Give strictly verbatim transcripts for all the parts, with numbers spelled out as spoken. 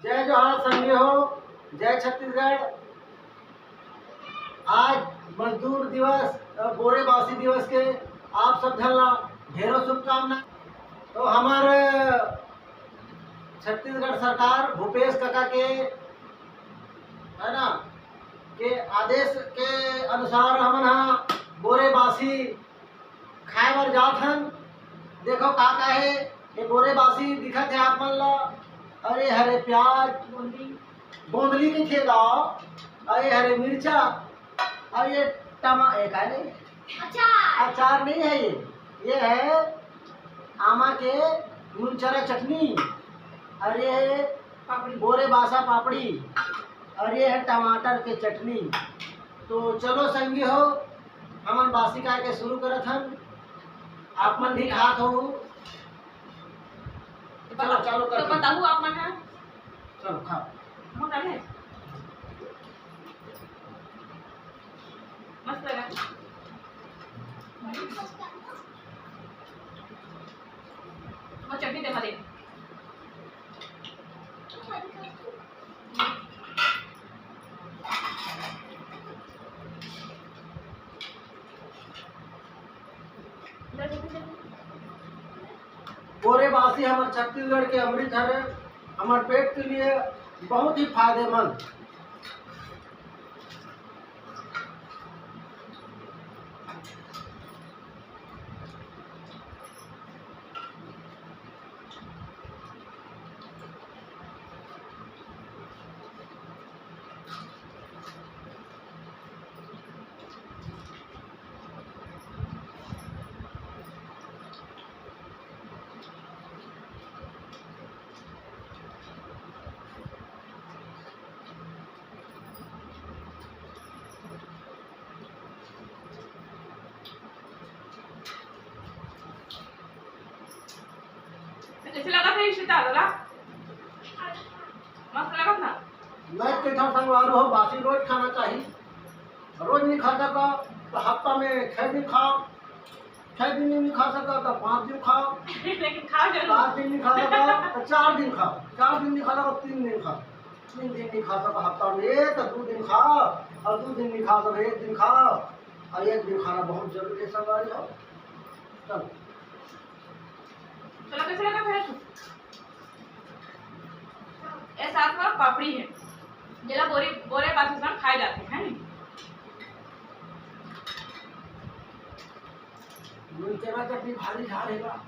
जय जोहार संगी हो, जय छत्तीसगढ़। आज मजदूर दिवस अउ बोरे बासी दिवस के आप सब झन ला ढेरों शुभकामना। तो हमर छत्तीसगढ़ सरकार भूपेश काका के, है ना, के आदेश के अनुसार हमन हा बोरे बासी खाए बर जात हन। देखो का का हे, ये बोरे बासी दिखत हे आप मन ला। अरे हरे प्याज, गोंदली कहिथे गा, अरे हरे मिर्चा, अउ ये टमा-, ये का रे? अचार। अचार नहीं है ये, ये है आमा के नूनचरा चटनी, अउ ये है पापड़ी। बोरे बासा पापड़ी, अउ ये है टमाटर के चटनी। तो चलो संगी हो, हमन बासी खाए के शुरू करत हन। आप मन भी खात हो। तो चलो, बता-, चालू कर तो दो। बताहू आप मन ह। चलो, खाओ। मोटा है। मस्त लगा। वो चटनी देखा दे। बोरे बासी हमर छत्तीसगढ़ के अमृत हरे, हमर पेट के लिए बहुत ही फायदेमंद। कैसे लगा था इशिता, दादा? मस्त लगा था। मैं कहता संगवारी हो, बासी रोज खाना चाहिए। रोज नहीं खा सका तो हफ्ता में छह दिन खाओ, छह दिन नहीं खा सका तो पाँच दिन खाओ, लेकिन खाओ जरूर। पाँच दिन नहीं खा सका तो चार दिन खाओ, चार दिन नहीं खा सका तो तीन दिन खाओ, तीन दिन नहीं खा सका हफ्ता में एक तो दो दिन खाओ, अउ दो दिन नहीं खा सका एक दिन खाओ, अउ एक दिन खाना बहुत जरूरी है संगवारी हो। चलो। चलो, कैसे लगा फिर? ये साथ में पापड़ी है, जेला बोरे, बोरे बासी संग खाए जाथे, है नी? नूनचरा चटनी भारी झार हेगा।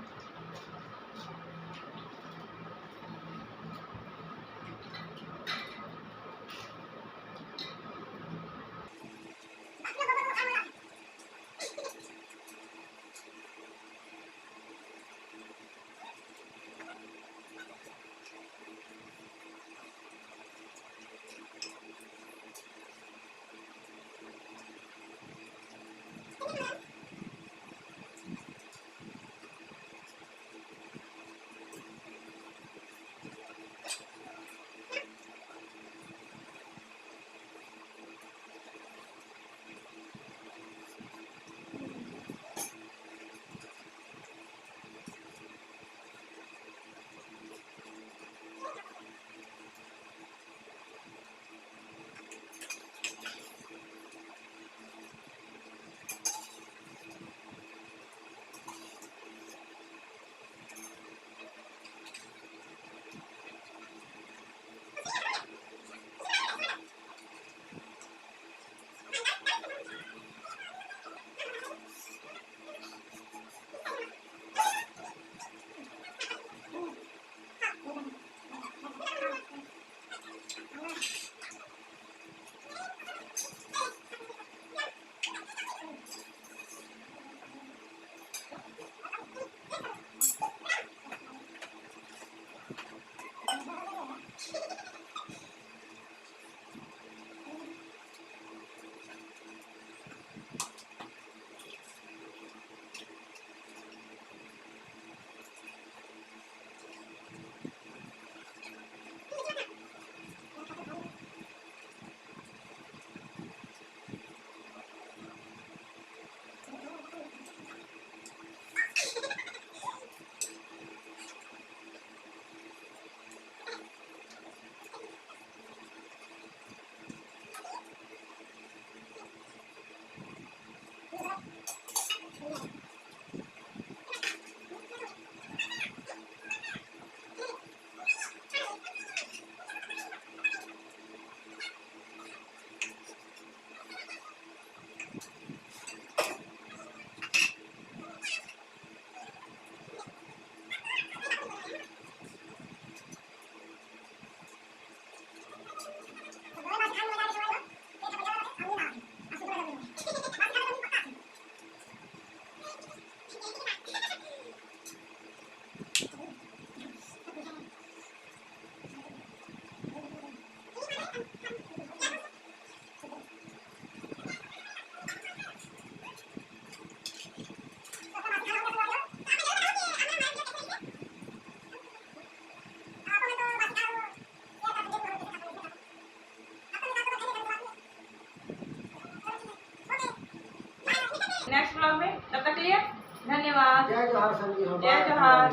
जय जोहार।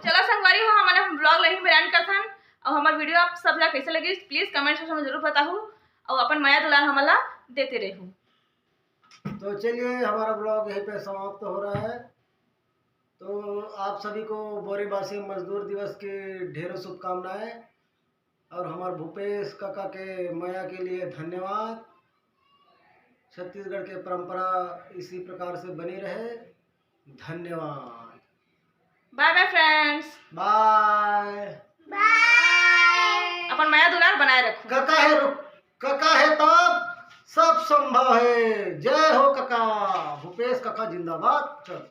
चला संगवारी हो, हमन अपन ब्लॉग ल इही मेर एंड करथन। अउ हमर वीडियो आप सब ला कैसे लगी, प्लीज कमेंट सेक्शन में जरूर बताहू। अउ अपन मया दुलार हमन ला देते रहू। तो चलिए, हमारा ब्लॉग यहीं पे समाप्त हो रहा है। तो आप सभी को बोरेबासी मजदूर दिवस के ढेरों शुभकामनाएं और हमार भूपेश काका के मया के लिए धन्यवाद। छत्तीसगढ़ के परंपरा इसी प्रकार से बनी रहे। धन्यवाद। बाय बाय फ्रेंड्स। बाय। बाय। अपन मया दुलार बनाए रखू। काका है रु-, काका है तब सब संभव है। जय हो काका, भूपेश काका जिंदाबाद। चल।